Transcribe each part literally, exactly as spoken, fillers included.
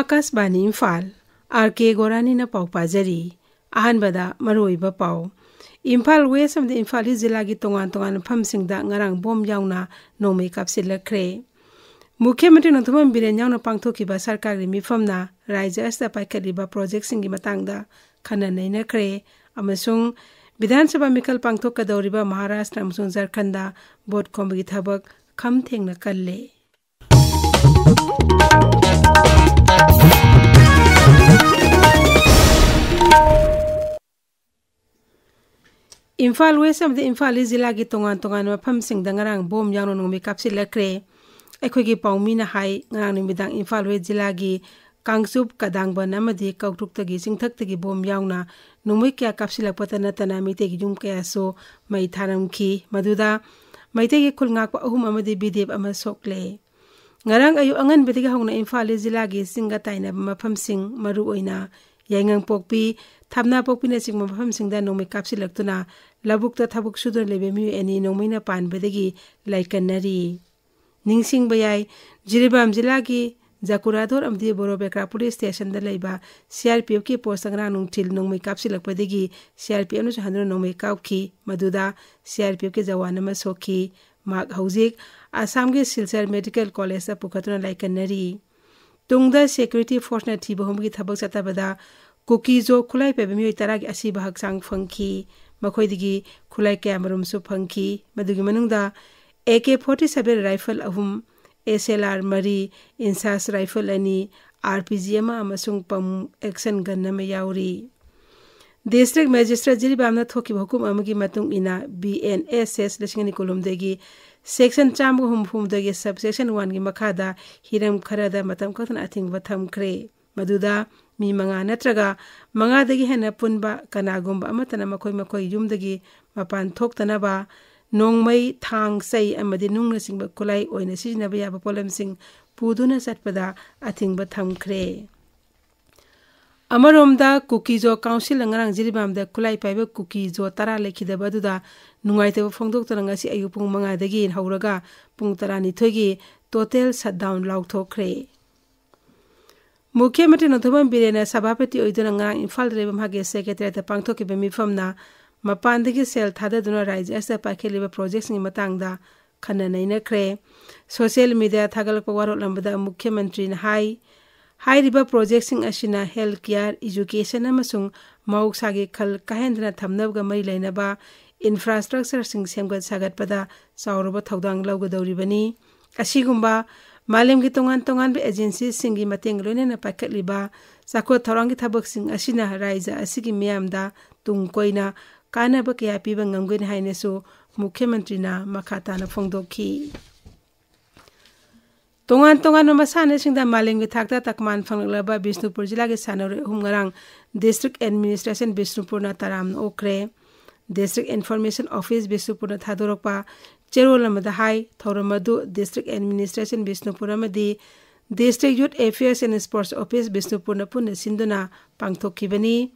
ꯑꯥꯀꯥꯁꯕꯥꯅꯤ Imphal, R ꯀꯦ ꯒꯣꯔꯥꯅꯤꯅ ꯄꯥꯎ ꯄꯥꯖꯔꯤ꯫ ꯑꯍꯥꯟꯕꯗ ꯃꯔꯨꯑꯣꯏꯕ ꯄꯥꯎ꯫ ꯏꯝꯐꯥꯜ ꯋꯦꯁ ꯑꯃꯗꯤ ꯏꯝꯐꯥꯜ ꯏꯁ ꯖꯤꯂꯥꯒꯤ ꯇꯣꯉꯥꯟ ꯇꯣꯉꯥꯟꯕ ꯃꯐꯝꯁꯤꯡꯗ ꯉꯔꯥꯡ ꯕꯣꯝ ꯌꯥꯎꯅ ꯅꯣꯡꯃꯩ ꯀꯥꯞꯁꯤꯜꯂꯛꯈ꯭ꯔꯦ꯫ ꯃꯨꯈ꯭ꯌ ꯃꯟꯇ꯭ꯔꯤ ꯅꯣꯡꯊꯣꯝꯕꯝ ꯕꯤꯔꯦꯟ ꯌꯥꯎꯅ ꯄꯥꯡꯊꯣꯛꯈꯤꯕ ꯁꯔꯀꯥꯔꯒꯤ ꯃꯤꯐꯝꯅ ꯔꯥꯖ꯭ꯌ ꯑꯁꯤꯗ ꯄꯥꯏꯈꯠꯂꯤꯕ ꯄ꯭ꯔꯣꯖꯦꯛꯁꯤꯡꯒꯤ ꯃꯇꯥꯡꯗ ꯈꯟꯅ ꯅꯩꯅꯈ꯭ꯔꯦ ꯑꯃꯁꯨꯡ ꯕꯤꯙꯥꯟ ꯁꯚꯥ ꯃꯤꯈꯜ ꯄꯥꯡꯊꯣꯛꯀꯗꯧꯔꯤꯕ ꯃꯍꯥꯔꯥꯁꯇ꯭ꯔ ꯑꯃꯁꯨꯡ ꯖꯔꯈꯟꯗ ꯚꯣꯠ ꯈꯣꯝꯕꯒꯤ ꯊꯕꯛ ꯈꯝ ꯊꯦꯡꯅ ꯀꯜꯂꯦ꯫ ꯏꯝꯐꯥꯜ ꯋꯦꯁ ꯑꯃꯗꯤ ꯏꯝꯐꯥꯜ ꯏꯁ ꯖꯤꯂꯥꯒꯤ ꯇꯣꯉꯥꯟ ꯇꯣꯉꯥꯟꯕ ꯃꯐꯝꯁꯤꯡꯗ ꯉꯔꯥꯡ ꯕꯣꯝ ꯌꯥꯎꯅ ꯅꯣꯡꯃꯩ ꯀꯥꯞꯁꯤꯜꯂꯛꯈ꯭ꯔꯦ꯫ ꯑꯩꯈꯣꯏꯒꯤ ꯄꯥꯎꯃꯤꯅ ꯍꯥꯏ, ꯉꯔꯥꯡ ꯅꯨꯃꯤꯗꯥꯡ ꯏꯝꯐꯥꯜ ꯋꯦꯁ ꯖꯤꯂꯥꯒꯤ ꯀꯥꯡꯆꯨꯞ, ꯀꯗꯥꯡꯕꯟ ꯑꯃꯗꯤ ꯀꯧꯇ꯭ꯔꯨꯛꯇꯒꯤ ꯆꯤꯡꯊꯛꯇꯒꯤ ꯕꯣꯝ ꯌꯥꯎꯅ ꯅꯣꯡꯃꯩ ꯀꯌꯥ ꯀꯥꯞꯁꯤꯜꯂꯛꯄꯇ ꯅꯠꯇꯅ ꯃꯤꯇꯩꯒꯤ ꯌꯨꯝ ꯀꯌꯥꯁꯨ ꯃꯩ ꯊꯥꯔꯝꯈꯤ꯫ ꯃꯗꯨꯗ ꯃꯩꯇꯩꯒꯤ ꯈꯨꯜ ꯉꯥꯛꯄ ꯑꯍꯨꯝ ꯑꯃꯗꯤ ꯕꯤ ꯗꯤ ꯑꯦꯐ ꯑꯃ ꯁꯣꯛꯂꯦ꯫ ꯉꯔꯥꯡ ꯑꯌꯨꯛ ꯑꯉꯟꯕꯗꯒꯤ ꯍꯧꯅ ꯏꯝꯐꯥꯜ ꯏꯁ ꯖꯤꯂꯥꯒꯤ ꯆꯤꯡꯒ ꯇꯥꯏꯅꯕ ꯃꯐꯝꯁꯤꯡ, ꯃꯔꯨꯑꯣꯏꯅ ꯌꯥꯏꯉꯪꯄꯣꯛꯄꯤ, ꯊꯝꯅꯥꯄꯣꯛꯄꯤꯅꯆꯤꯡꯕ ꯃꯐꯝꯁꯤꯡꯗ ꯅꯣꯡꯃꯩ ꯀꯥꯞꯁꯤꯜꯂꯛꯇꯨꯅ ꯂꯧꯕꯨꯛꯇ ꯊꯕꯛ ꯁꯨꯗꯨꯅ ꯂꯩꯕ ꯃꯤꯑꯣꯏ ꯑꯅꯤ ꯅꯣꯡꯃꯩꯅ ꯄꯥꯟꯕꯗꯒꯤ ꯂꯥꯏꯀꯠꯅꯔꯤ꯫ ꯅꯤꯡꯁꯤꯡꯕ ꯌꯥꯏ, ꯖꯤꯔꯤꯕꯥꯝ ꯖꯤꯂꯥꯒꯤ ꯖꯀꯨꯔꯥꯗꯣꯔ ꯑꯃꯗꯤ ꯕꯣꯔꯣꯕꯦꯀ꯭ꯔꯥ ꯄꯨꯂꯤꯁ ꯁ꯭ꯇꯦꯁꯟꯗ ꯂꯩꯕ ꯁꯤ ꯑꯥꯔ ꯄꯤ ꯑꯦꯐꯀꯤ ꯄꯣꯁꯇ ꯉꯔꯥꯡ ꯅꯨꯡꯊꯤꯜ ꯅꯣꯡꯃꯩ ꯀꯥꯞꯁꯤꯜꯂꯛꯄꯗꯒꯤ ꯁꯤ ꯑꯥꯔ ꯄꯤ ꯑꯦꯐꯅꯁꯨ ꯍꯟꯗꯨꯅ ꯅꯣꯡꯃꯩ ꯀꯥꯞꯈꯤ꯫ ꯃꯗꯨꯗ ꯁꯤ ꯑꯥꯔ ꯄꯤ ꯑꯦꯐꯀꯤ ꯖꯋꯥꯟ ꯑꯃ ꯁꯣꯛꯈꯤ꯫ ꯃꯍꯥꯛ ꯍꯧꯖꯤꯛ ꯑꯁꯥꯝꯒꯤ ꯁꯤꯜꯆꯔ ꯃꯦꯗꯤꯀꯦꯜ ꯀꯣꯂꯦꯖꯇ ꯄꯨꯈꯠꯇꯨꯅ ꯂꯥꯏꯀꯠꯅꯔꯤ꯫ ꯇꯨꯡꯗ ꯁꯦꯀ꯭ꯌꯨꯔꯤꯇꯤ ꯐꯣꯔꯁꯅ ꯊꯤꯕ ꯍꯨꯝꯕꯒꯤ ꯊꯕꯛ ꯆꯠꯊꯕꯗ ꯀꯨꯀꯤꯖꯣ ꯈꯨꯠꯂꯥꯏ ꯄꯥꯏꯕ ꯃꯤꯑꯣꯏ ꯇꯔꯥꯒꯤ ꯑꯁꯤꯕ ꯍꯛꯆꯥꯡ ꯐꯪꯈꯤ꯫ ꯃꯈꯣꯏꯗꯒꯤ ꯈꯨꯠꯂꯥꯏ ꯀꯌꯥꯃꯔꯨꯝꯁꯨ ꯐꯪꯈꯤ꯫ ꯃꯗꯨꯒꯤ ꯃꯅꯨꯡꯗ A K forty seven rifle ꯑꯍꯨꯝ, ꯑꯦꯁ ꯑꯦꯜ ꯑꯥꯔ ꯃꯔꯤ, ꯏꯟꯁꯥꯁ ꯔꯥꯏꯐꯜ ꯑꯅꯤ, ꯑꯥꯔ ꯄꯤ ꯖꯤ ꯑꯃ ꯑꯃꯁꯨꯡ ꯄꯝ ꯑꯦꯛꯁꯟ ꯒꯟ ꯑꯃ ꯌꯥꯎꯔꯤ꯫ ꯗꯤꯁꯇ꯭ꯔꯤꯛ ꯃꯦꯖꯤꯁꯇ꯭ꯔꯦꯠ ꯖꯤꯔꯤꯕꯥꯝꯅ ꯊꯣꯛꯈꯤꯕ ꯍꯨꯀꯨꯝ ꯑꯃꯒꯤ ꯃꯇꯨꯡ ꯏꯟꯅ, ꯕꯤ ꯑꯦꯟ ꯑꯦꯁ ꯑꯦꯁ ꯂꯤꯁꯤꯡ ꯑꯅꯤ ꯀꯨꯟꯍꯨꯝꯗꯣꯏꯒꯤ ꯁꯦꯛꯁꯟ ꯆꯥꯝꯃꯒ ꯍꯨꯝꯐꯨ ꯍꯨꯝꯗꯣꯏꯒꯤ ꯁꯕ ꯁꯦꯛꯁꯟ ꯋꯥꯟꯒꯤ ꯃꯈꯥꯗ ꯍꯤꯔꯝ ꯈꯔꯗ ꯃꯇꯝ ꯀꯛꯇꯅ ꯑꯊꯤꯡꯕ ꯊꯝꯈ꯭ꯔꯦ꯫ ꯃꯗꯨꯗ ꯃꯤ ꯃꯉꯥ ꯅꯠꯇ꯭ꯔꯒ ꯃꯉꯥꯗꯒꯤ ꯍꯦꯟꯅ ꯄꯨꯟꯕ, ꯀꯅꯥꯒꯨꯝꯕ ꯑꯃꯠꯇꯅ ꯃꯈꯣꯏ ꯃꯈꯣꯏ ꯌꯨꯝꯗꯒꯤ ꯃꯄꯥꯟ ꯊꯣꯛꯇꯅꯕ, ꯅꯣꯡꯃꯩ, ꯊꯥꯡ, ꯆꯩ ꯑꯃꯗꯤ ꯅꯨꯡꯅꯆꯤꯡꯕ ꯈꯨꯠꯂꯥꯏ ꯑꯣꯏꯅ ꯁꯤꯖꯤꯟꯅꯕ ꯌꯥꯕ ꯄꯣꯠꯂꯝꯁꯤꯡ ꯄꯨꯗꯨꯅ ꯆꯠꯄꯗ ꯑꯊꯤꯡꯕ ꯊꯝꯈ꯭ꯔꯦ꯫ ꯑꯃꯔꯣꯝꯗ, ꯀꯨꯀꯤꯖꯣ ꯀꯥꯎꯟꯁꯤꯜꯅ ꯉꯔꯥꯡ ꯖꯤꯔꯤꯕꯥꯝꯗ ꯈꯨꯠꯂꯥꯏ ꯄꯥꯏꯕ ꯀꯨꯀꯤꯖꯣ ꯇꯔꯥ ꯂꯩꯈꯤꯗꯕ ꯑꯗꯨꯗ ꯅꯨꯡꯉꯥꯏꯇꯕ ꯐꯣꯡꯗꯣꯛꯇꯨꯅ ꯉꯁꯤ ꯑꯌꯨꯛ ꯄꯨꯡ ꯃꯉꯥꯗꯒꯤ ꯍꯧꯔꯒ ꯄꯨꯡ ꯇꯔꯥꯅꯤꯊꯣꯏꯒꯤ ꯇꯣꯇꯦꯜ ꯁꯠꯗꯥꯎꯟ ꯂꯥꯎꯊꯣꯛꯈ꯭ꯔꯦ꯫ ꯃꯨꯈ꯭ꯌ ꯃꯟꯇ꯭ꯔꯤ ꯅꯣꯡꯊꯣꯝꯕꯝ ꯕꯤꯔꯦꯟꯅ ꯁꯚꯥꯄꯇꯤ ꯑꯣꯏꯗꯨꯅ ꯉꯔꯥꯡ ꯏꯝꯐꯥꯜꯗ ꯂꯩꯕ ꯃꯍꯥꯛꯀꯤ ꯁꯦꯀ꯭ꯔꯦꯇꯔꯤꯌꯦꯠꯇ ꯄꯥꯡꯊꯣꯛꯈꯤꯕ ꯃꯤꯐꯝꯅ ꯃꯄꯥꯟꯗꯒꯤ ꯁꯦꯜ ꯊꯥꯗꯗꯨꯅ ꯔꯥꯖ꯭ꯌ ꯑꯁꯤꯗ ꯄꯥꯏꯈꯠꯂꯤꯕ ꯄ꯭ꯔꯣꯖꯦꯛꯁꯤꯡꯒꯤ ꯃꯇꯥꯡꯗ ꯈꯟꯅ ꯅꯩꯅꯈ꯭ꯔꯦ꯫ ꯁꯣꯁꯤꯌꯦꯜ ꯃꯤꯗꯤꯌꯥ ꯊꯥꯒꯠꯂꯛꯄ ꯋꯥꯔꯣꯜ ꯑꯃꯗ ꯃꯨꯈ꯭ꯌ ꯃꯟꯇ꯭ꯔꯤꯅ ꯍꯥꯏ, ꯍꯥꯏꯔꯤꯕ ꯄ꯭ꯔꯣꯖꯦꯛꯁꯤꯡ ꯑꯁꯤꯅ ꯍꯦꯜꯊ ꯀꯤꯌꯔ, ꯏꯖꯨꯀꯦꯁꯟ ꯑꯃꯁꯨꯡ ꯃꯍꯧꯁꯥꯒꯤ ꯈꯜ ꯀꯥꯏꯍꯟꯗꯅ ꯊꯝꯅꯕꯒ ꯃꯔꯤ ꯂꯩꯅꯕ ꯏꯟꯐ꯭ꯔꯥꯁ꯭ꯇ꯭ꯔꯛꯆꯔꯁꯤꯡ ꯁꯦꯝꯒꯠ ꯁꯥꯒꯠꯄꯗ ꯆꯥꯎꯔꯕ ꯊꯧꯗꯥꯡ ꯂꯧꯒꯗꯧꯔꯤꯕꯅꯤ꯫ ꯑꯁꯤꯒꯨꯝꯕ ꯃꯥꯂꯦꯝꯒꯤ ꯇꯣꯉꯥꯟ ꯇꯣꯉꯥꯟꯕ ꯑꯦꯖꯦꯟꯁꯤꯁꯤꯡꯒꯤ ꯃꯇꯦꯡ ꯂꯣꯏꯅꯅ ꯄꯥꯏꯈꯠꯂꯤꯕ ꯆꯥꯎꯈꯠ ꯊꯧꯔꯥꯡꯒꯤ ꯊꯕꯛꯁꯤꯡ ꯑꯁꯤꯅ ꯔꯥꯖ꯭ꯌ ꯑꯁꯤꯒꯤ ꯃꯤꯌꯥꯝꯗ ꯇꯨꯡ ꯀꯣꯏꯅ ꯀꯥꯟꯅꯕ ꯀꯌꯥ ꯄꯤꯕ ꯉꯝꯒꯅꯤ ꯍꯥꯏꯅꯁꯨ ꯃꯨꯈ꯭ꯌ ꯃꯟꯇ꯭ꯔꯤꯅ ꯃꯈꯥ ꯇꯥꯅ ꯐꯣꯡꯗꯣꯛꯈꯤ꯫ ꯇꯣꯉꯥꯟ ꯇꯣꯉꯥꯟꯕ ꯃꯁꯥꯟꯅꯁꯤꯡꯗ ꯃꯥꯂꯦꯝꯒꯤ ꯊꯥꯛꯇ ꯇꯛꯃꯥꯟ ꯐꯪꯂꯛꯂꯕ ꯕꯤꯁꯅꯨꯄꯨꯔ ꯖꯤꯂꯥꯒꯤ ꯁꯥꯟꯅꯔꯣꯏ ꯑꯍꯨꯝ ꯉꯔꯥꯡ ꯗꯤꯁꯇ꯭ꯔꯤꯛ ꯑꯦꯗꯃꯤꯅꯤꯁꯇ꯭ꯔꯦꯁꯟ ꯕꯤꯁꯅꯨꯄꯨꯔꯅ ꯇꯔꯥꯝꯅ ꯑꯣꯛꯈ꯭ꯔꯦ꯫ ꯗꯤꯁꯇ꯭ꯔꯤꯛ ꯏꯟꯐꯣꯔꯃꯦꯁꯟ ꯑꯣꯐꯤꯁ ꯕꯤꯁꯅꯨꯄꯨꯔꯅ ꯊꯥꯗꯣꯔꯛꯄ ꯆꯦꯔꯣꯜ ꯑꯃꯗ ꯍꯥꯏ, ꯊꯧꯔꯝ ꯑꯗꯨ ꯗꯤꯁꯇ꯭ꯔꯤꯛ ꯑꯦꯗꯃꯤꯅꯤꯁꯇ꯭ꯔꯦꯁꯟ ꯕꯤꯁꯅꯨꯄꯨꯔ ꯑꯃꯗꯤ district youth affairs and sports office ꯕꯤꯁꯅꯨꯄꯨꯔꯅ ꯄꯨꯟꯅ ꯁꯤꯟꯗꯨꯅ ꯄꯥꯡꯊꯣꯛꯈꯤꯕꯅꯤ꯫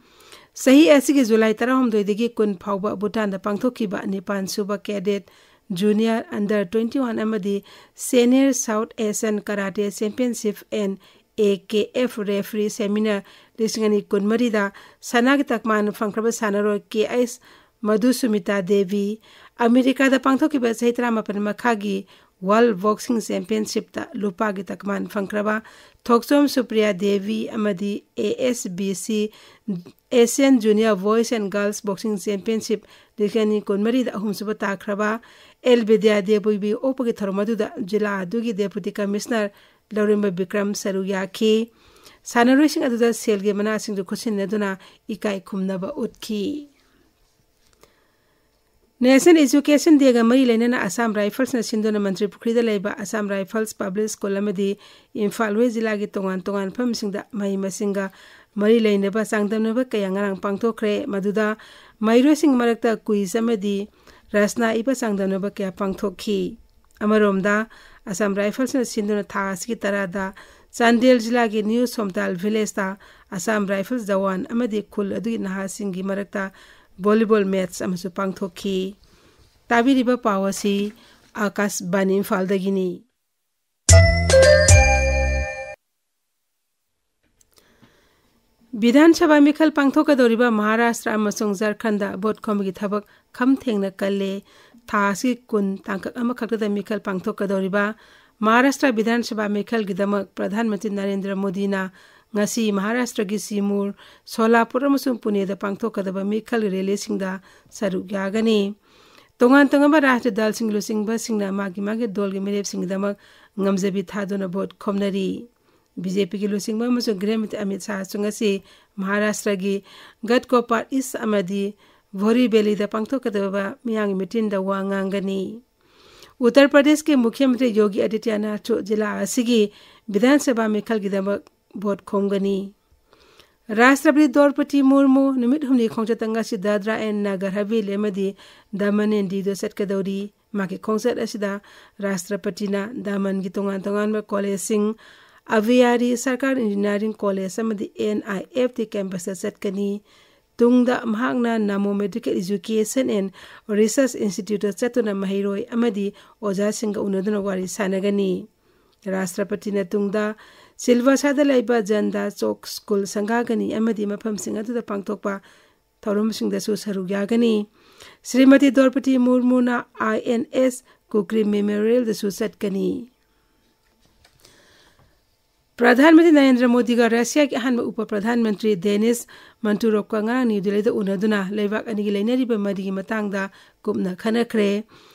ꯆꯍꯤ ꯑꯁꯤꯒꯤ ꯖꯨꯂꯥꯏ ꯇꯔꯥꯍꯨꯝꯗꯣꯏꯗꯒꯤ ꯀꯨꯟ ꯐꯥꯎꯕ ꯚꯨꯇꯥꯟꯗ ꯄꯥꯡꯊꯣꯛꯈꯤꯕ ꯅꯤꯄꯥꯟ ꯁꯨꯕ cadet junior under twenty one ꯑꯃꯗꯤ senior south Asian karate championship and A K F referee seminar ꯂꯤꯁꯤꯡ ꯑꯅꯤ ꯀꯨꯟꯃꯔꯤꯗ ꯁꯅꯥꯒꯤ ꯇꯛꯃꯥꯟ ꯐꯪꯈ꯭ꯔꯕ ꯁꯥꯟꯅꯔꯣꯏ ꯀꯦ ꯑꯩꯁ ꯃꯙꯨꯁꯨꯃꯤꯇꯥ ꯗꯦꯕꯤ, ꯑꯃꯦꯔꯤꯀꯥꯗ ꯄꯥꯡꯊꯣꯛꯈꯤꯕ ꯆꯍꯤ ꯇꯔꯥꯃꯥꯄꯟ ꯃꯈꯥꯒꯤ ꯋꯥꯔꯜ ꯕꯣꯛꯁꯤꯡ ꯆꯦꯝꯄꯤꯌꯟꯁꯤꯞꯇ ꯂꯨꯄꯥꯒꯤ ꯇꯛꯃꯥꯟ ꯐꯪꯈ꯭ꯔꯕ ꯊꯣꯛꯆꯣꯝ ꯁꯨꯄ꯭ꯔꯤꯌꯥ ꯗꯦꯕꯤ ꯑꯃꯗꯤ A S B C Asian junior boys and girls boxing championship ꯂꯤꯁꯤꯡ ꯑꯅꯤ ꯀꯨꯟꯃꯔꯤꯗ ꯑꯍꯨꯝꯁꯨꯕ ꯇꯥꯈ꯭ꯔꯕ ꯑꯦꯜ ꯕꯤꯗ꯭ꯌꯥ ꯗꯦꯕꯤꯕꯤ ꯑꯣꯛꯄꯒꯤ ꯊꯧꯔꯝ ꯑꯗꯨꯗ ꯖꯤꯂꯥ ꯑꯗꯨꯒꯤ ꯗꯦꯄꯨꯇꯤ ꯀꯃꯤꯁꯅꯔ ꯂꯧꯔꯦꯝꯕ ꯕꯤꯀ꯭ꯔꯝ ꯁꯔꯨꯛ ꯌꯥꯈꯤ꯫ ꯁꯥꯟꯅꯔꯣꯏꯁꯤꯡ ꯑꯗꯨꯗ ꯁꯦꯜꯒꯤ ꯃꯅꯥꯁꯤꯡꯁꯨ ꯈꯨꯠꯁꯤꯟꯅꯗꯨꯅ ꯏꯀꯥꯏ ꯈꯨꯝꯅꯕ ꯎꯠꯈꯤ꯫ ꯅꯦꯁꯅꯦꯜ ꯏꯖꯨꯀꯦꯁꯟ ꯗꯦꯒ ꯃꯔꯤ ꯂꯩꯅꯅ ꯑꯁꯥꯝ ꯔꯥꯏꯐꯜꯁꯅ ꯁꯤꯟꯗꯨꯅ ꯃꯟꯇ꯭ꯔꯤ ꯄꯨꯈ꯭ꯔꯤꯗ ꯂꯩꯕ ꯑꯁꯥꯝ ꯔꯥꯏꯐꯜꯁ ꯄꯕ꯭ꯂꯤꯛ ꯁ꯭ꯀꯨꯜ ꯑꯃꯗꯤ ꯏꯝꯐꯥꯜ ꯋꯦꯁ ꯖꯤꯂꯥꯒꯤ ꯇꯣꯉꯥꯟ ꯇꯣꯉꯥꯟꯕ ꯃꯐꯝꯁꯤꯡꯗ ꯃꯍꯩ ꯃꯁꯤꯡꯒ ꯃꯔꯤ ꯂꯩꯅꯕ ꯆꯥꯡꯗꯝꯅꯕ ꯀꯌꯥ ꯉꯔꯥꯡ ꯄꯥꯡꯊꯣꯛꯈ꯭ꯔꯦ꯫ ꯃꯗꯨꯗ ꯃꯍꯩꯔꯣꯏꯁꯤꯡꯒꯤ ꯃꯔꯛꯇ ꯀ꯭ꯋꯤꯖ ꯑꯃꯗꯤ ꯔꯆꯅꯥ ꯏꯕ ꯆꯥꯡꯗꯝꯅꯕ ꯀꯌꯥ ꯄꯥꯡꯊꯣꯛꯈꯤ꯫ ꯑꯃꯔꯣꯝꯗ, ꯑꯁꯥꯝ ꯔꯥꯏꯐꯜꯁꯅ ꯁꯤꯟꯗꯨꯅ ꯊꯥ ꯑꯁꯤꯒꯤ ꯇꯔꯥꯗ ꯆꯥꯟꯗꯦꯜ ꯖꯤꯂꯥꯒꯤ ꯅ꯭ꯌꯨ ꯁꯣꯝꯇꯥꯜ ꯚꯤꯂꯦꯖꯇ ꯑꯁꯥꯝ ꯔꯥꯏꯐꯜꯁ ꯖꯋꯥꯟ ꯑꯃꯗꯤ ꯈꯨꯜ ꯑꯗꯨꯒꯤ ꯅꯍꯥꯁꯤꯡꯒꯤ ꯃꯔꯛꯇ ꯚꯣꯂꯤꯕꯣꯜ ꯃꯦꯠꯆ ꯑꯃꯁꯨ ꯄꯥꯡꯊꯣꯛꯈꯤ꯫ ꯇꯥꯕꯤꯔꯤꯕ ꯄꯥꯎ ꯑꯁꯤ ꯑꯥꯀꯥꯁꯕꯥꯅꯤ ꯏꯝꯐꯥꯜꯗꯒꯤꯅꯤ꯫ ꯕꯤꯙꯥꯟ ꯁꯚꯥ ꯃꯤꯈꯜ ꯄꯥꯡꯊꯣꯛꯀꯗꯧꯔꯤꯕ ꯃꯍꯥꯔꯥꯁꯇ꯭ꯔ ꯑꯃꯁꯨꯡ ꯖꯔꯈꯟꯗ ꯚꯣꯠ ꯈꯣꯝꯕꯒꯤ ꯊꯕꯛ ꯈꯝ ꯊꯦꯡꯅ ꯀꯜꯂꯦ꯫ ꯊꯥ ꯑꯁꯤꯒꯤ ꯀꯨꯟ ꯇꯥꯡꯀꯛ ꯑꯃꯈꯛꯇꯗ ꯃꯤꯈꯜ ꯄꯥꯡꯊꯣꯛꯀꯗꯧꯔꯤꯕ ꯃꯍꯥꯔꯥꯁꯇ꯭ꯔ ꯕꯤꯙꯥꯟ ꯁꯚꯥ ꯃꯤꯈꯜꯒꯤꯗꯃꯛ ꯄ꯭ꯔꯙꯥꯟ ꯃꯟꯇ꯭ꯔꯤ ꯅꯔꯦꯟꯗ꯭ꯔ ꯃꯣꯗꯤꯅ ꯉꯁꯤ ꯃꯍꯥꯔꯥꯁꯇ꯭ꯔꯒꯤ ꯁꯤꯃꯨꯔ, ꯁꯣꯂꯥꯄꯨꯔ ꯑꯃꯁꯨꯡ ꯄꯨꯅꯦꯗ ꯄꯥꯡꯊꯣꯛꯀꯗꯕ ꯃꯤꯈꯜꯒꯤ ꯔꯦꯂꯤꯁꯤꯡꯗ ꯁꯔꯨꯛ ꯌꯥꯒꯅꯤ꯫ ꯇꯣꯉꯥꯟ ꯇꯣꯉꯥꯟꯕ ꯔꯥꯖꯅꯤꯇꯤ ꯗꯜꯁꯤꯡꯒꯤ ꯂꯨꯆꯤꯡꯕꯁꯤꯡꯅ ꯃꯥꯒꯤ ꯃꯥꯒꯤ ꯗꯣꯜꯒꯤ ꯃꯤꯔꯦꯞꯁꯤꯡꯒꯤꯗꯃꯛ ꯉꯝꯖꯕꯤ ꯊꯥꯗꯨꯅ ꯚꯣꯠ ꯈꯣꯝꯅꯔꯤ꯫ ꯕꯤ ꯖꯦ ꯄꯤꯒꯤ ꯂꯨꯆꯤꯡꯕ ꯑꯃꯁꯨꯡ ꯒ꯭ꯔꯤꯍ ꯃꯟꯇ꯭ꯔꯤ ꯑꯃꯤꯠ ꯁꯥꯍꯁꯨ ꯉꯁꯤ ꯃꯍꯥꯔꯥꯁꯇ꯭ꯔꯒꯤ ꯒꯠꯀꯣꯄꯥꯠ ꯏꯁ ꯑꯃꯗꯤ ꯚꯣꯔꯤ ꯚꯦꯂꯤꯗ ꯄꯥꯡꯊꯣꯛꯀꯗꯧꯔꯤꯕ ꯃꯤꯌꯥꯝꯒꯤ ꯃꯤꯇꯤꯟꯗ ꯋꯥ ꯉꯥꯡꯒꯅꯤ꯫ ꯎꯠꯇꯔ ꯄ꯭ꯔꯗꯦꯁꯀꯤ ꯃꯨꯈ꯭ꯌ ꯃꯟꯇ꯭ꯔꯤ ꯌꯣꯒꯤ ꯑꯥꯗꯤꯇ꯭ꯌꯅꯥꯊꯁꯨ ꯖꯤꯂꯥ ꯑꯁꯤꯒꯤ ꯕꯤꯙꯥꯟ ꯁꯚꯥ ꯃꯤꯈꯜꯒꯤꯗꯃꯛ ꯚꯣꯠ ꯈꯣꯝꯒꯅꯤ꯫ ꯔꯥꯁꯇ꯭ꯔꯄꯇꯤ ꯗ꯭ꯔꯧꯄꯗꯤ ꯃꯨꯔꯃꯨ ꯅꯨꯃꯤꯠ ꯍꯨꯝꯅꯤ ꯈꯣꯡꯆꯠꯇ ꯉꯁꯤ ꯗꯥꯗ꯭ꯔꯥ ꯑꯦꯟ ꯅꯥꯒꯔ ꯍꯥꯕꯦꯂꯤ ꯑꯃꯗꯤ ꯗꯃꯟ ꯑꯦꯟ ꯗꯤꯌꯨꯗ ꯆꯠꯀꯗꯧꯔꯤ꯫ ꯃꯥꯒꯤ ꯈꯣꯡꯆꯠ ꯑꯁꯤꯗ ꯔꯥꯁꯇ꯭ꯔꯄꯇꯤꯅ ꯗꯃꯟꯒꯤ ꯇꯣꯉꯥꯟ ꯇꯣꯉꯥꯟꯕ ꯀꯣꯂꯦꯖꯁꯤꯡ, ꯑꯚꯤꯌꯥꯔꯤ ꯁꯔꯀꯥꯔ ꯏꯟꯖꯤꯅꯤꯌꯥꯔꯤꯡ ꯀꯣꯂꯦꯖ ꯑꯃꯗꯤ ꯑꯦꯟ ꯑꯥꯏ ꯑꯦꯐ ꯇꯤ ꯀꯦꯝꯄꯁꯇ ꯆꯠꯀꯅꯤ꯫ ꯇꯨꯡꯗ ꯃꯍꯥꯛꯅ ꯅꯃꯣ ꯃꯦꯗꯤꯀꯦꯜ ꯏꯖꯨꯀꯦꯁꯟ ꯑꯦꯟ ꯔꯤꯁꯔꯆ ꯏꯟꯁꯇꯤꯇ꯭ꯌꯨꯠꯇ ꯆꯠꯇꯨꯅ ꯃꯍꯩꯔꯣꯏ ꯑꯃꯗꯤ ꯑꯣꯖꯥꯁꯤꯡꯒ ꯎꯅꯗꯨꯅ ꯋꯥꯔꯤ ꯁꯥꯟꯅꯒꯅꯤ꯫ ꯔꯥꯁꯇ꯭ꯔꯄꯇꯤꯅ ꯇꯨꯡꯗ ꯁꯤꯜꯚꯥꯁꯥꯗ ꯂꯩꯕ ꯖꯟꯗꯥ ꯆꯣꯛ ꯁ꯭ꯀꯨꯜ ꯁꯪꯒꯥꯒꯅꯤ ꯑꯃꯗꯤ ꯃꯐꯝꯁꯤꯡ ꯑꯗꯨꯗ ꯄꯥꯡꯊꯣꯛꯄ ꯊꯧꯔꯝꯁꯤꯡꯗꯁꯨ ꯁꯔꯨꯛ ꯌꯥꯒꯅꯤ꯫ ꯁ꯭ꯔꯤꯃꯇꯤ ꯗ꯭ꯔꯧꯄꯗꯤ ꯃꯨꯔꯃꯨꯅ ꯑꯥꯏ ꯑꯦꯟ ꯑꯦꯁ ꯀꯨꯀ꯭ꯔꯤ ꯃꯦꯃꯣꯔꯤꯌꯦꯜꯗꯁꯨ ꯆꯠꯀꯅꯤ꯫ ꯄ꯭ꯔꯙꯥꯟ ꯃꯟꯇ꯭ꯔꯤ ꯅꯔꯦꯟꯗ꯭ꯔ ꯃꯣꯗꯤꯒ ꯔꯁꯤꯌꯥꯒꯤ ꯑꯍꯥꯟꯕ ꯎꯄ ꯄ꯭ꯔꯙꯥꯟ ꯃꯟꯇ꯭ꯔꯤ ꯗꯦꯅꯤꯁ ꯃꯟꯇꯨꯔꯣꯞꯀ ꯉꯔꯥꯡ ꯅ꯭ꯌꯨ ꯗꯤꯜꯂꯤꯗ ꯎꯅꯗꯨꯅ ꯂꯩꯕꯥꯛ ꯑꯅꯤꯒꯤ ꯂꯩꯅꯔꯤꯕ ꯃꯔꯤꯒꯤ ꯃꯇꯥꯡꯗ ꯀꯨꯞꯅ ꯈꯟꯅꯈ꯭ꯔꯦ꯫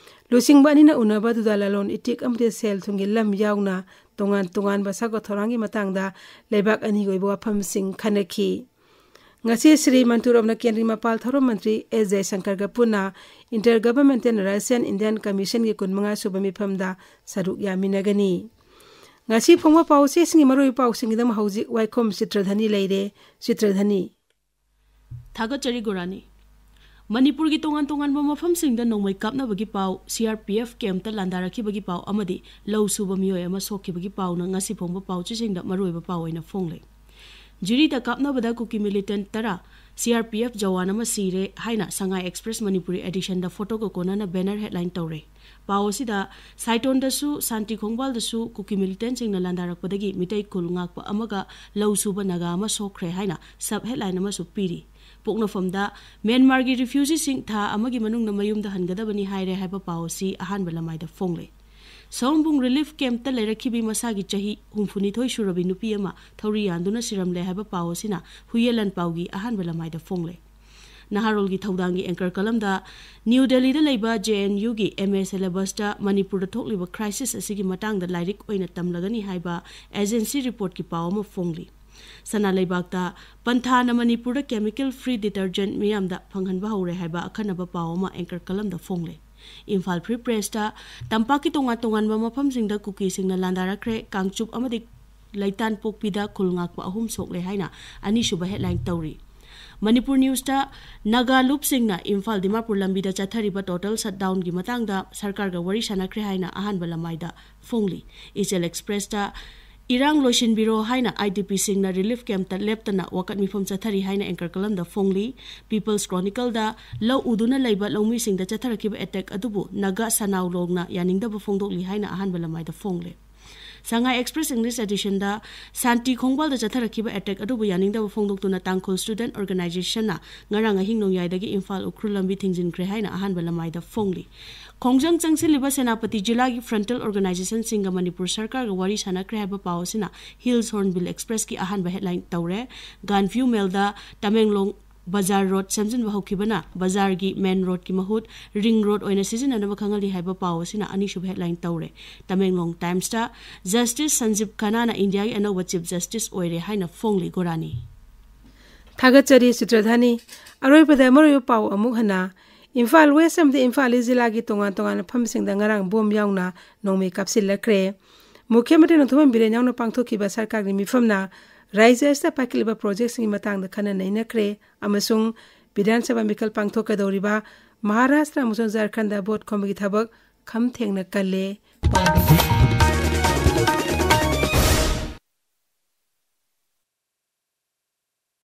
ꯂꯨꯆꯤꯡꯕ ꯑꯅꯤꯅ ꯎꯅꯕ ꯑꯗꯨꯗ ꯂꯂꯣꯟ ꯏꯇꯤꯛ ꯑꯃꯗꯤ ꯁꯦꯜ ꯊꯨꯝꯒꯤ ꯂꯝ ꯌꯥꯎꯅ ꯇꯣꯉꯥꯟ ꯇꯣꯉꯥꯟꯕ ꯁꯥꯒꯠ ꯊꯧꯔꯥꯡꯒꯤ ꯃꯇꯥꯡꯗ ꯂꯩꯕꯥꯛ ꯑꯅꯤꯒꯤ ꯑꯣꯏꯕ ꯋꯥꯐꯝꯁꯤꯡ ꯈꯟꯅꯈꯤ꯫ ꯉꯁꯤ ꯁ꯭ꯔꯤ ꯃꯟꯇꯨꯔꯣꯞꯅ ꯀꯦꯟꯗ꯭ꯔꯒꯤ ꯃꯄꯥꯜ ꯊꯧꯔꯝ ꯃꯟꯇ꯭ꯔꯤ ꯑꯦꯁ ꯖꯌꯁꯪꯀꯔꯒ ꯄꯨꯟꯅ Inter Governmental Russian Indian Commissionꯒꯤ ꯀꯨꯟꯃꯉꯥ ꯁꯨꯕ ꯃꯤꯐꯝꯗ ꯁꯔꯨꯛ ꯌꯥꯃꯤꯟꯅꯒꯅꯤ꯫ ꯉꯁꯤ ꯐꯣꯡꯕ ꯄꯥꯎꯆꯦꯁꯤꯡꯒꯤ ꯃꯔꯨꯑꯣꯏꯕ ꯄꯥꯎꯁꯤꯡꯒꯤꯗꯃꯛ ꯍꯧꯖꯤꯛ ꯋꯥꯏꯈꯣꯝ ꯆꯤꯇ꯭ꯔꯙꯅꯤ ꯂꯩꯔꯦ꯫ ꯆꯤꯇ꯭ꯔꯙꯅꯤ꯫ ꯊꯥꯒꯠꯆꯔꯤ ꯒꯣꯔꯥꯅꯤ꯫ ꯃꯅꯤꯄꯨꯔꯒꯤ ꯇꯣꯉꯥꯟ ꯇꯣꯉꯥꯟꯕ ꯃꯐꯝꯁꯤꯡꯗ ꯅꯣꯡꯃꯩ ꯀꯥꯞꯅꯕꯒꯤ ꯄꯥꯎ, ꯁꯤ ꯑꯥꯔ ꯄꯤ ꯑꯦꯐ ꯀꯦꯝꯞꯇ ꯂꯥꯟꯗꯥꯔꯛꯈꯤꯕꯒꯤ ꯄꯥꯎ ꯑꯃꯗꯤ ꯂꯧ ꯁꯨꯕ ꯃꯤꯑꯣꯏ ꯑꯃ ꯁꯣꯛꯈꯤꯕꯒꯤ ꯄꯥꯎꯅ ꯉꯁꯤ ꯐꯣꯡꯕ ꯄꯥꯎꯆꯦꯁꯤꯡꯗ ꯃꯔꯨꯑꯣꯏꯕ ꯄꯥꯎ ꯑꯣꯏꯅ ꯐꯣꯡꯂꯦ꯫ ꯖꯤꯔꯤꯗ ꯀꯥꯞꯅꯕꯗ ꯀꯨꯀꯤ ꯃꯤꯂꯤꯇꯦꯟꯠ ꯇꯔꯥ, C R P F Jawan ꯑꯃ ꯁꯤꯔꯦ ꯍꯥꯏꯅ ꯁꯉꯥꯏ ꯑꯦꯛꯁꯄ꯭ꯔꯦꯁ ꯃꯅꯤꯄꯨꯔꯤ ꯑꯦꯗꯤꯁꯟꯗ ꯐꯣꯇꯣꯒ ꯀꯣꯟꯅꯅ ꯕꯦꯅꯔ ꯍꯦꯗꯂꯥꯏꯟ ꯇꯧꯔꯦ꯫ ꯄꯥꯎ ꯑꯁꯤꯗ ꯁꯥꯏꯇꯣꯟꯗꯁꯨ ꯁꯥꯟꯇꯤ ꯈꯣꯡꯕꯥꯜꯗꯁꯨ ꯀꯨꯀꯤ ꯃꯤꯂꯤꯇꯦꯟꯁꯤꯡꯅ ꯂꯥꯟꯗꯥꯔꯛꯄꯗꯒꯤ ꯃꯤꯇꯩ ꯈꯨꯜ ꯉꯥꯛꯄ ꯑꯃꯒ ꯂꯧ ꯁꯨꯕ ꯅꯥꯒꯥ ꯑꯃ ꯁꯣꯛꯈ꯭ꯔꯦ ꯍꯥꯏꯅ ꯁꯕ ꯍꯦꯗꯂꯥꯏꯟ ꯑꯃꯁꯨ ꯄꯤꯔꯤ꯫ ꯄꯣꯛꯅꯐꯝꯗ ꯃ꯭ꯌꯥꯟꯃꯥꯔꯒꯤ ꯔꯤꯐ꯭ꯌꯨꯖꯤꯁꯤꯡ ꯊꯥ ꯑꯃꯒꯤ ꯃꯅꯨꯡꯗ ꯃꯌꯨꯝꯗ ꯍꯟꯒꯗꯕꯅꯤ ꯍꯥꯏꯔꯦ ꯍꯥꯏꯕ ꯄꯥꯎ ꯑꯁꯤ ꯑꯍꯥꯟꯕ ꯂꯃꯥꯏꯗ ꯐꯣꯡꯂꯦ꯫ ꯁꯑꯣꯝꯕꯨꯡ ꯔꯤꯂꯤꯐ ꯀꯦꯝꯞꯇ ꯂꯩꯔꯛꯈꯤꯕꯤ ꯃꯁꯥꯒꯤ ꯆꯍꯤ ꯍꯨꯝꯐꯨꯅꯤꯊꯣꯏ ꯁꯨꯔꯕꯤ ꯅꯨꯄꯤ ꯑꯃ ꯊꯧꯔꯤ ꯌꯥꯟꯗꯨꯅ ꯁꯤꯔꯝꯂꯦ ꯍꯥꯏꯕ ꯄꯥꯎ ꯑꯁꯤꯅ ꯍꯨꯏꯌꯦꯟ ꯂꯥꯟꯄꯥꯎꯒꯤ ꯑꯍꯥꯟꯕ ꯂꯃꯥꯏꯗ ꯐꯣꯡꯂꯦ꯫ ꯅꯍꯥꯔꯣꯜꯒꯤ ꯊꯧꯗꯥꯡꯒꯤ ꯑꯦꯡꯀꯔ ꯀꯂꯝꯗ ꯅ꯭ꯌꯨ ꯗꯦꯜꯂꯤꯗ ꯂꯩꯕ ꯖꯦ ꯑꯦꯟ ꯌꯨꯒꯤ ꯑꯦꯝ ꯑꯦ ꯁꯤꯂꯦꯕꯁꯇ ꯃꯅꯤꯄꯨꯔꯗ ꯊꯣꯛꯂꯤꯕ ꯀ꯭ꯔꯥꯏꯁꯤꯁ ꯑꯁꯤꯒꯤ ꯃꯇꯥꯡꯗ ꯂꯥꯏꯔꯤꯛ ꯑꯣꯏꯅ ꯇꯝꯂꯒꯅꯤ ꯍꯥꯏꯕ ꯑꯦꯖꯦꯟꯁꯤ ꯔꯤꯄꯣꯔꯠꯀꯤ ꯄꯥꯎ ꯑꯃ ꯐꯣꯡꯂꯤ꯫ ꯁꯅꯥ ꯂꯩꯕꯥꯛꯇ ꯄꯟꯊꯥꯅ ꯃꯅꯤꯄꯨꯔꯗ ꯀꯦꯃꯤꯀꯦꯜ ꯐ꯭ꯔꯤ ꯗꯤꯇꯔꯖꯦꯟꯠ ꯃꯤꯌꯥꯝꯗ ꯐꯪꯍꯟꯕ ꯍꯧꯔꯦ ꯍꯥꯏꯕ ꯑꯈꯟꯅꯕ ꯄꯥꯎ ꯑꯃ ꯑꯦꯡꯀꯔ ꯀꯂꯝꯗ ꯐꯣꯡꯂꯦ꯫ ꯏꯝꯐꯥꯜ ꯐ꯭ꯔꯤ ꯄ꯭ꯔꯦꯁꯇ ꯇꯝꯄꯥꯛꯀꯤ ꯇꯣꯉꯥꯟ ꯇꯣꯉꯥꯟꯕ ꯃꯐꯝꯁꯤꯡꯗ ꯀꯨꯀꯤꯁꯤꯡꯅ ꯂꯥꯟꯗꯥꯔꯛꯈ꯭ꯔꯦ, ꯀꯥꯡꯆꯨꯞ ꯑꯃꯗꯤ ꯂꯩꯇꯥꯟꯄꯣꯛꯄꯤꯗ ꯈꯨꯜ ꯉꯥꯛꯄ ꯑꯍꯨꯝ ꯁꯣꯛꯂꯦ ꯍꯥꯏꯅ ꯑꯅꯤꯁꯨꯕ ꯍꯦꯗꯂꯥꯏꯟ ꯇꯧꯔꯤ꯫ ꯃꯅꯤꯄꯨꯔ ꯅ꯭ꯌꯨꯁꯇ ꯅꯥꯒꯥ ꯂꯨꯞꯁꯤꯡꯅ ꯏꯝꯐꯥꯜ ꯗꯤꯃꯥꯄꯨꯔ ꯂꯝꯕꯤꯗ ꯆꯠꯊꯔꯤꯕ ꯇꯣꯇꯦꯜ ꯁꯠꯗꯥꯎꯟꯒꯤ ꯃꯇꯥꯡꯗ ꯁꯔꯀꯥꯔꯒ ꯋꯥꯔꯤ ꯁꯥꯟꯅꯈ꯭ꯔꯦ ꯍꯥꯏꯅ ꯑꯍꯥꯟꯕ ꯂꯃꯥꯏꯗ ꯐꯣꯡꯂꯤ꯫ ꯏꯆꯦꯜ ꯑꯦꯛꯁꯄ꯭ꯔꯦꯁꯇ ꯏꯔꯥꯡ ꯂꯣꯏꯁꯤꯟꯕꯤꯔꯣ ꯍꯥꯏꯅ ꯑꯥꯏ ꯗꯤ ꯄꯤꯁꯤꯡꯅ ꯔꯤꯂꯤꯐ ꯀꯦꯝꯞꯇ ꯂꯦꯞꯇꯅ ꯋꯥꯀꯠ ꯃꯤꯐꯝ ꯆꯠꯊꯔꯤ ꯍꯥꯏꯅ ꯑꯦꯡꯀꯔ ꯀꯂꯝꯗ ꯐꯣꯡꯂꯤ꯫ ꯄꯤꯄꯜꯁ ꯀ꯭ꯔꯣꯅꯤꯀꯜꯗ ꯂꯧ ꯎꯗꯨꯅ ꯂꯩꯕ ꯂꯧꯃꯤꯁꯤꯡꯗ ꯆꯠꯊꯔꯛꯈꯤꯕ ꯑꯦꯇꯦꯛ ꯑꯗꯨꯕꯨ ꯅꯥꯒꯥ ꯁꯅꯥꯎ ꯂꯣꯡꯅ ꯌꯥꯅꯤꯡꯗꯕ ꯐꯣꯡꯗꯣꯛꯂꯤ ꯍꯥꯏꯅ ꯑꯍꯥꯟꯕ ꯂꯃꯥꯏꯗ ꯐꯣꯡꯂꯦ꯫ ꯁꯉꯥꯏ ꯑꯦꯛꯁꯄ꯭ꯔꯦꯁ ꯏꯪꯂꯤꯁ ꯑꯦꯗꯤꯁꯟꯗ ꯁꯥꯟꯇꯤ ꯈꯣꯡꯕꯥꯜꯗ ꯆꯠꯊꯔꯛꯈꯤꯕ ꯑꯦꯇꯦꯛ ꯑꯗꯨꯕꯨ ꯌꯥꯅꯤꯡꯗꯕ ꯐꯣꯡꯗꯣꯛꯇꯨꯅ ꯇꯥꯡꯈꯨꯜ ꯁ꯭ꯇꯨꯗꯦꯟꯠ ꯑꯣꯔꯒꯅꯥꯏꯖꯦꯁꯟꯅ ꯉꯔꯥꯡ ꯑꯍꯤꯡ ꯅꯣꯡꯌꯥꯏꯗꯒꯤ ꯏꯝꯐꯥꯜ ꯎꯈ꯭ꯔꯨꯜ ꯂꯝꯕꯤ ꯊꯤꯡꯖꯤꯟꯈ꯭ꯔꯦ ꯍꯥꯏꯅ ꯑꯍꯥꯟꯕ ꯂꯃꯥꯏꯗ ꯐꯣꯡꯂꯤ꯫ ꯈꯣꯡꯖꯪ ꯆꯪꯁꯤꯜꯂꯤꯕ ꯁꯦꯅꯥꯄꯇꯤ ꯖꯤꯂꯥꯒꯤ ꯐ꯭ꯔꯟꯇꯦꯜ ꯑꯣꯔꯒꯅꯥꯏꯖꯦꯁꯟꯁꯤꯡꯒ ꯃꯅꯤꯄꯨꯔ ꯁꯔꯀꯥꯔꯒ ꯋꯥꯔꯤ ꯁꯥꯟꯅꯈ꯭ꯔꯦ ꯍꯥꯏꯕ ꯄꯥꯎ ꯑꯁꯤꯅ ꯍꯤꯜꯁ ꯍꯣꯔꯟꯕꯤꯜ ꯑꯦꯛꯁꯄ꯭ꯔꯦꯁꯀꯤ ꯑꯍꯥꯟꯕ ꯍꯦꯗꯂꯥꯏꯟ ꯇꯧꯔꯦ꯫ ꯒꯥꯟꯚ꯭ꯌꯨ ꯃꯦꯜꯗ ꯇꯃꯦꯡꯂꯣꯡ ꯕꯖꯥꯔ ꯔꯣꯗ ꯁꯦꯝꯖꯤꯟꯕ ꯍꯧꯈꯤꯕꯅ ꯕꯖꯥꯔꯒꯤ ꯃꯦꯟ ꯔꯣꯗꯀꯤ ꯃꯍꯨꯠ ꯔꯤꯡ ꯔꯣꯗ ꯑꯣꯏꯅ ꯁꯤꯖꯤꯟꯅꯅꯕ ꯈꯪꯍꯜꯂꯤ ꯍꯥꯏꯕ ꯄꯥꯎ ꯑꯁꯤꯅ ꯑꯅꯤꯁꯨꯕ ꯍꯦꯗꯂꯥꯏꯟ ꯇꯧꯔꯦ꯫ ꯇꯃꯦꯡꯂꯣꯡ ꯇꯥꯏꯝꯁꯇ ꯖꯁꯇꯤꯁ ꯁꯟꯖꯤꯕ ꯈꯟꯅꯥꯅ ꯏꯟꯗꯤꯌꯥꯒꯤ ꯑꯅꯧꯕ ꯆꯤꯐ ꯖꯁꯇꯤꯁ ꯑꯣꯏꯔꯦ ꯍꯥꯏꯅ ꯐꯣꯡꯂꯤ꯫ ꯒꯣꯔꯥꯅꯤ꯫ ꯊꯥꯒꯠꯆꯔꯤ ꯆꯤꯇ꯭ꯔꯙꯥꯅꯤ꯫ ꯑꯔꯣꯏꯕꯗ ꯃꯔꯨꯑꯣꯏꯕ ꯄꯥꯎ ꯑꯃꯨꯛ ꯍꯟꯅ꯫ ꯏꯝꯐꯥꯜ ꯋꯦꯁ ꯑꯃꯗꯤ ꯏꯝꯐꯥꯜ ꯏꯁ ꯖꯤꯂꯥꯒꯤ ꯇꯣꯉꯥꯟ ꯇꯣꯉꯥꯟꯕ ꯃꯐꯝꯁꯤꯡꯗ ꯉꯔꯥꯡ ꯕꯣꯝ ꯌꯥꯎꯅ ꯅꯣꯡꯃꯩ ꯀꯥꯞꯁꯤꯜꯂꯛꯈ꯭ꯔꯦ꯫ ꯃꯨꯈ꯭ꯌ ꯃꯟꯇ꯭ꯔꯤ ꯅꯣꯡꯊꯣꯝꯕꯝ ꯕꯤꯔꯦꯟ ꯌꯥꯎꯅ ꯄꯥꯡꯊꯣꯛꯈꯤꯕ ꯁꯔꯀꯥꯔꯒꯤ ꯃꯤꯐꯝꯅ ꯔꯥꯏꯖ꯭ꯌ ꯑꯁꯤꯗ ꯄꯥꯏꯈꯠꯂꯤꯕ ꯄ꯭ꯔꯣꯖꯦꯛꯁꯤꯡꯒꯤ ꯃꯇꯥꯡꯗ ꯈꯟꯅ ꯅꯩꯅꯈ꯭ꯔꯦ ꯑꯃꯁꯨꯡ ꯕꯤꯙꯥꯟ ꯁꯚꯥ ꯃꯤꯈꯜ ꯄꯥꯡꯊꯣꯛꯀꯗꯧꯔꯤꯕ ꯃꯍꯥꯔꯥꯁꯇ꯭ꯔ ꯑꯃꯁꯨꯡ ꯖꯥꯔꯈꯟꯗ ꯚꯣꯠ ꯈꯣꯝꯕꯒꯤ ꯊꯕꯛ ꯈꯝ ꯊꯦꯡꯅ ꯀꯜꯂꯦ꯫